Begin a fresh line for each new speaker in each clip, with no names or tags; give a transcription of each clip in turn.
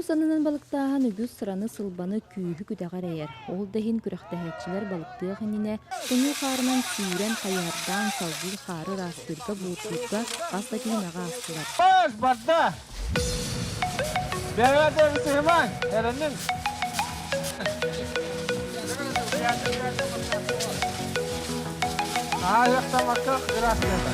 Муус аннынан балыктааһын үгүс сыраны-сылбаны, күүһү-күдэҕи эрэйэр. Ол да иһин күрэхтэһээччилэр балыктыах иннинэ тоҥуу хаарынан сүүрэн, хайыһардаан, салгыы хаары ыраастыырга, буурдуурга хас да түһүмэҕи аастылар.
Бас барда! Бэйэҕэ ытыһымаҥ, эрэниҥ! Ааһыахтаммакка ыраастыата.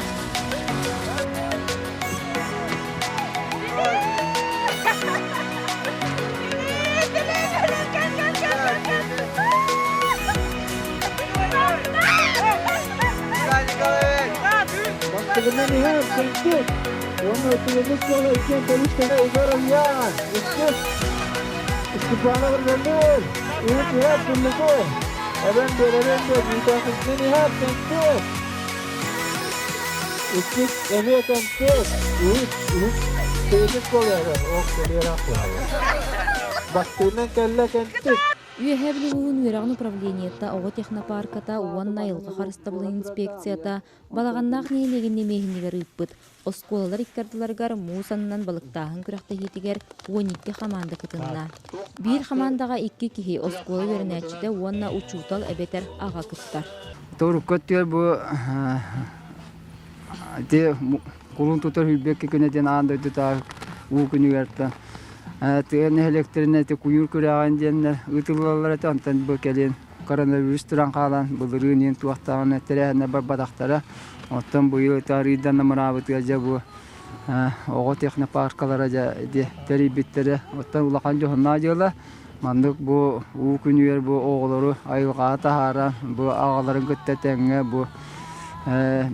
Бастыгынан иһэр кырдьык уонна ытыгыммыт суола иккиэн көмүс-көмө Егор Ильян, иккис Степанов Ржанур, үһүс иһэр Туллуку, эбэн биэрэрин да Витаминнин иһэр Кэнтик, иккис эмиэ Кэнтик, үһүс үһүс Петик буолар, ох кэлиэрэх буолар. Бастыынан кэллэ Кэнтик.
Үөһээ Бүлүү улууһун үөрэҕин управлениета, оҕо технопарката уонна айылҕа харыстабылын инспекцията Балаҕаннаах нэһилиэгин нэмиэһинигэр ыыппыт Оскуолалар икки ардыларыгар муус аннынан балыктааһын күрэхтэһиитигэр 12 хамаанда кытынна. Биир хамаандаҕа икки киһи, оскуола үөрэнээччитэ уонна учуутал эбэтэр аҕа кыттар.
Урукку өттүгэр бу ити кулун тутар сүүрбэкки күнэ диэн аан дойдутааҕы уу күнүгэр тыа нэһилиэктэринэн ити куйуур күрэҕин диэннэр ыытыллаллар этэ. Онтон бу кэлин коронавирус туран хаалан былырыын иһин туохтааҕына тэрээһинэ барбатахтара. Оттон быйыл арыйдан намыраабытыгар дьэ бу оҕо технопаркалара дьэ тэрийбиттэрэ. Оттон улахан дьоһуннаах дьыала маннык бу уу күнүгэр бу оҕолору айылҕаҕа таһааран бу аҕаларын кытта тэҥҥэ бу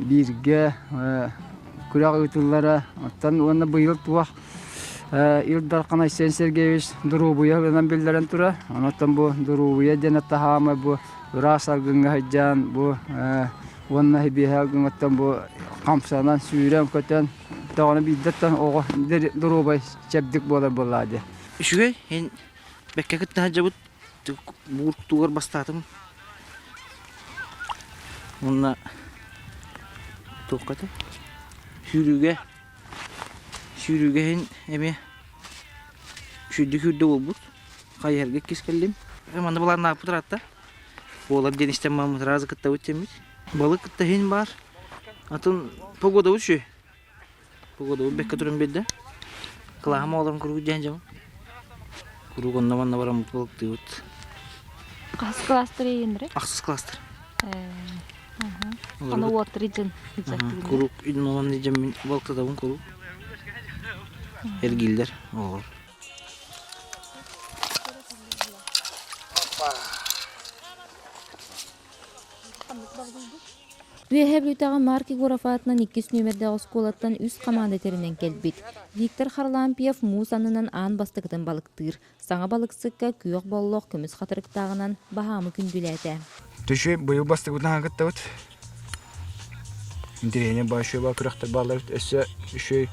бииргэ күрэх ыытыллара. Оттон уонна быйыл туох Ил Дархан Айсен Сергеевич доруобуйа ылынан биллэрэн турар. Онон бу доруобуйа диэн таһаама бу ыраас алгыҥҥа сылдьан бу уонна сибиэһэ алгыҥҥыттан бу хамсанан сүүрэн-көтөн тоҕону биирдэттэн оҕо доруобай чэбдик буолар буоллаа дии.
Үчүгэй, эн бэккэ кытта сылдьабыт буур тугар бастаатым. Уонна туохха Сүүрүүгэ Сүүрүүгэ иһин эмиэ сүүрдэ сүүрдэ буолбут. Хайыһарга иккис кэллим. Манна былааннаабыппыт ыраатта. Буолар диэн истэн мааммыт сразу кыттабыт диэммит. Балык кытта иһин баар. Атын погодабыт үчүгэй. Погодабыт бэккэ туран биэрдэ. Кылааһым оҕолорун куруук диэн дьабын. Куруук онно-манна бараммыт балыктыыбыт.
Хас класстар иһиннэрэ?
Ахсыс класстар.
Аны уоттары дьын
Куруук иннолон дьэммин балтатабын куруук. Эргиллэр оҕолор.
Үөһээ Бүлүүтээҕи Марк Егоров аатынан иккис нүөмэрдээх оскуолаттан үс хамаанда тэринэн кэлбит. Виктор Харлампьев муус аннынан аан бастакытын балыктыыр. Саҥа балыксыкка күөх боллох көмүс хатырыктааҕынан баһаамы күндүлээтэ.
Түшү быйыл бастакытын кыттабыт. Интэриэһинэй баашыба күрэхтэр бааллар өссө үчүгэй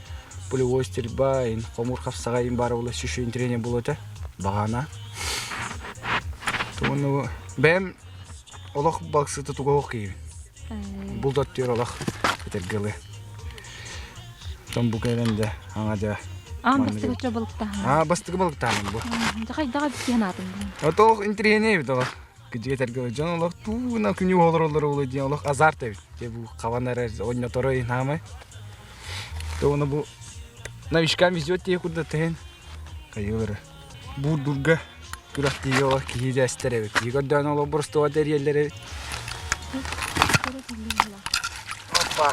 пулевой стрельба, хомуур хапсаҕай баар буола үчүгэй интэриэһинэй буолуо этэ. Баҕана. Тугуну бэйэм олох балыксыты туга суох киһибин. Булт оттуйар олох этэргэ Том бу кэлэн да аҥа да
Аан бастакы өттө балыктааһын.
Аа бастакы балыктааһын бу.
Хайдаҕа битиһэн аатын бу.
Отоох интириэһинэй эбит олох. Кыдьыга этэргэ дьон олох тууна күнү олороллор улу диэн олох азарт эбит. Те бу хаван эрэр ойноторо инаамай. То бу новичкам везет тие курда тehen кайылары. Буурдурга күрэхтиигэ олох киһи дээстэр эбит. Киһи көрдөөн олох боростуоҕа тэрийэллэр эбит. Опа!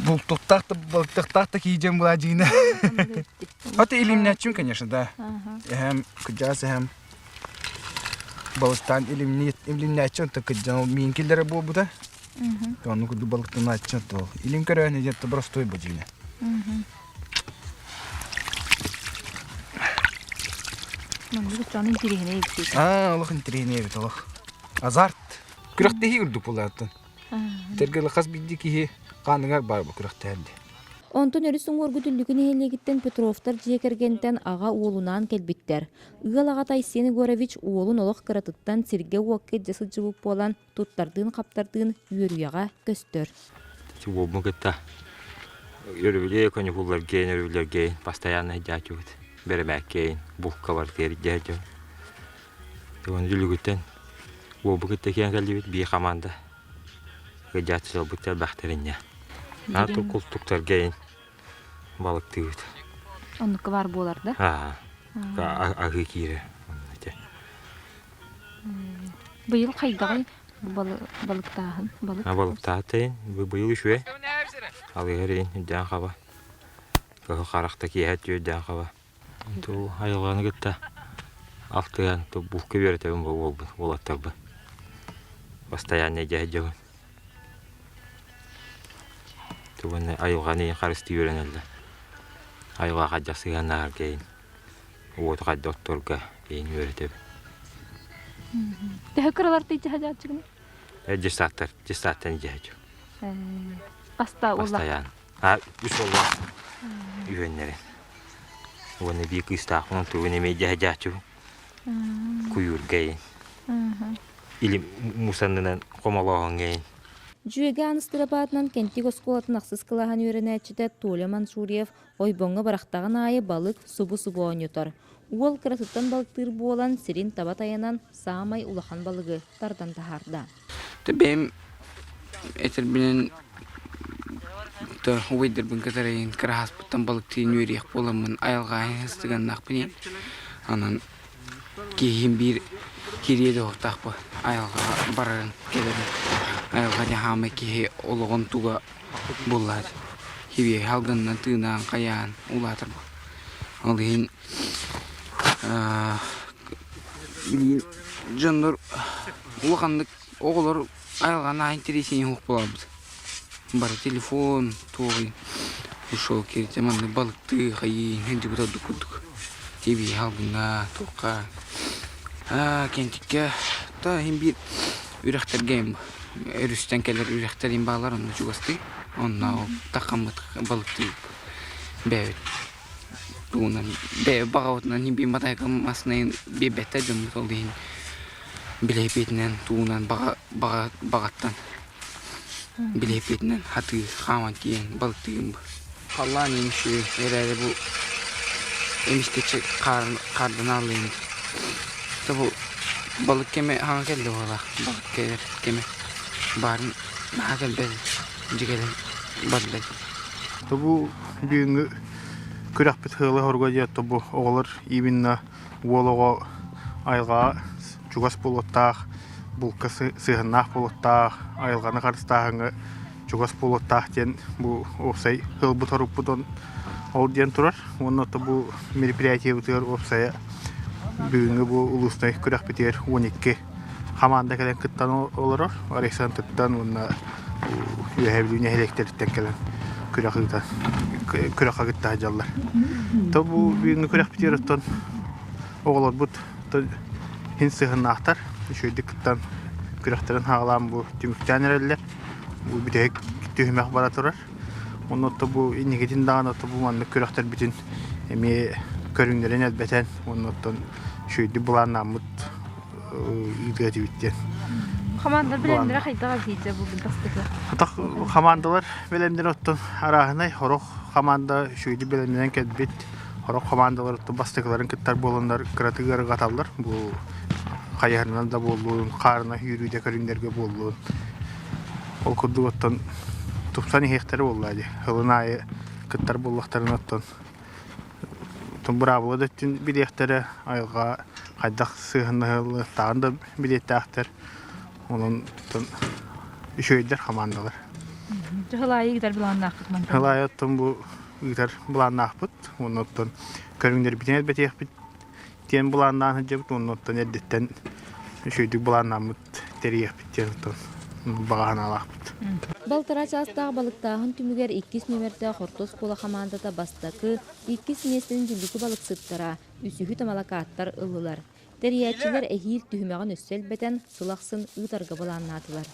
Бултуктаах да балыктыктаах да киидьэн була дьиинэ.
Аты илимнээччим, конечно, да. Эһэм, кырдьаҕас эһэм балыктаан илимнээччи онто кырдьан миин киллэрэ буолбута. Онну курдук балыктанааччы то илим көрөөнү диэн боростуой бу дьиинэ.
Маннык дьон интириэһинэй эбит.
Аа, олох интириэһинэй эбит олох. Азарт. Күрэхтэһии үрдүк буолааттан. Тэргэ хас биирдии киһи хааныгар баар бу күрэхтэһэр дии.
Онтон өрүс уҥуоргу Дүллүкү нэһилиэгиттэн Петровтар дьиэ кэргэнтэн аҕа уолунаан кэлбиттэр. Ыал аҕата Айсен Егорович уолун олох кыратыттан сиргэ-уокка илдьэ сылдьыбыт буолан, туттардыын-хаптардыын үөрүйэҕэ көстөр.
Уолбун кытта Өрөбүлэ каникулларга, өрөбүллэргэ постоянно дьаачыбыт. Бэрэмээккэйин, булка бартыгар дьаачым. Уон үлүгүттэн уолбу кытта киэн кэллибит бии команда. Дьааччыларбыт элбэхтэриннэ. Аату култуктаргайын балыктыыбыт.
Оннукка бар буолар да?
Аа. Аһыы киирэ.
Быйыл хайдаҕый балыктааһын? Балык.
Балыктаатын быйыл үчүгэй. Алыһар иин үрдээн хаба. Кыһыл харахта киэһэ үрдээн хаба. Ту айылҕаны кытта алтыһан ту булка үөрэтэбин бу уолбун уолаттарбын. Постоянно дьэ дьоһун. Тугун айылҕаны харыстыы үөрэнэллэр. Айылҕа хайдах сыһыаннаһарга иин уоту хайдах отторго иин үөрэтэбин.
Төһө кыралар тыйдьаһаджааччыгын?
Дьыссааттар, дьыссааттан дьэһэчү.
Аста улла.
Постоянно. А үс уоллаах үһүөннэрин. Уонна биир кыыстаахпын тугун эмиэ дьэһэдьааччыбын. Куйуурга иин. Или мусаннынан хомолооһуҥҥа иин.
Дьүөгэ Ааныстырапаатынан Кэнтик оскуолатын ахсыс кылааһын үөрэнээччитэ Толя Мансурьев ойбоҥҥо бырахтаҕын аайы балык субу-субу оонньотор. Уол кыратыттан балыктыыр буолан, сирин таба тайанан, саамай улахан балыгы тардан таһаарда.
Бэйэм этэрбинэн убайдарбын кытары кыраһааспыттан балыктыын үөрүйэх буоламмын айылҕа сыстыганнаахпын иһин онон киһим биир кириэ дьоһуктаахпын айылҕаҕа барарын кэлэрин айылҕа диэн хаамай киһи олоҕун туга буллаат сибиэһэй салгынынан тыынаан хайаан улаатар ол иһин билигин дьоннор улаханнык оҕолор айылҕаны аһын интэриэсинэй суох буолабыт бары телефон туоҕуй ушел кирдэ маннык балыктыы хайыы сылдьыбыт ордук курдук тибии алгыҥҥа туохха кэнтиккэ да иһин биир үрэхтэргэ өрүстэн кэлэр үрэхтэр иһин бааллар онно чугастыы онно таххаммыт балыктыы бэйэбит тугунан бэйэ баҕабытынан иһин биир матайга массыынайын биэрбэттэр дьоммут ол иһин билэпиэтинэн тугунан баҕа баҕа баҕаттан билэпиэтинэн хатыы хааман тиийэн балыктыырым халлаан иһин үчүгэй эрээри бу эмискэччи хаардан ааллайын бу балык кэмэ хаҥа кэллэ буоллаах балык кэлэр кэмэ баарын наһаа кэлбэт дьэ кэлэн барда
Бу бүгүҥҥү күрэхпит сыала-соруга диэн бу оҕолор именно уол оҕо айылҕаҕа чугас буолуохтаах, булка сыһыаннаах буолуохтаах, айылҕаны харыстааһыҥҥа чугас буолуохтаах диэн бу уопсай сыалбыт-сорукпут ол диэн турар. Уонна бу мероприятиебытыгар уопсайа бүгүҥҥү бу улуустай күрэхпитигэр 12 хамаанда кэлэн кыттан олорор. Александртан уонна Үөһээ Бүлүү нэһилиэктэриттэн кэлэн күрэх ыытан күрэххэ кытта сылдьаллар. То бу бүгүҥҥү күрэхпитигэр оттон оҕолорбут иһин сыһыннаахтар үчүгэйдик кыттан күрэхтэрин хаалаан бу түмүктээн эрэллэр. Бу бүтэһик түһүмэх бара турар. Онно бу инникитин даҕаны бу маннык күрэхтэрбитин эмиэ көрүҥнэрин элбэтэн уонна оттон үчүгэйдик былааннааммыт ыытыа этибит диэн.
Хамаандалар бэлэмнэрэ хайдах эбитий бу бастакы?
Атах хамаандалар бэлэмнэрэ оттон арааһынай сорох хамаанда үчүгэйдик бэлэмнэнэн кэлбит сорох хамаандалар оттон бастакыларын кыттар буоланнар кыратык ыарырҕаталлар бу хайыһарынан да буоллун хаарынан сүүрүү да көрүҥнэргэ буоллун ол курдук оттон тупсан иһиэхтэрэ буоллаа дии сылын аайы кыттар буоллахтарына оттон быраабыла да өттүн билиэхтэрэ, айылҕа хайдах сыһыаннаһыллыахтааҕын да билиэхтээхтэр. Онон үчүгэйдэр хамаандалар.
Дьаһалаайы ыытар былааннаахпыт мантан?
Дьаһалаайы оттон бу ыытар былааннаахпыт. Уонна оттон көрүҥнэрбитин элбэтиэхпит диэн былааннаан сылдьабыт. Уонна оттон эрдэттэн үчүгэйдик былааннааммыт тэрийиэхпит диэн оттон баҕа санаалаахпыт.
Балтараа чаастаах балыктааһын түмүгэр иккис нүөмэрдээх орто оскуола хамаандата бастакы, иккис миэстэни Дьүллүкү балыксыттара, үсүһү тамалакааттар ыллылар. Тэрийээччилэр эһиил түһүмэҕин өссө элбэтэн, сыл ахсын ыытарга былааннаатылар.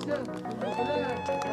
Кэлэ.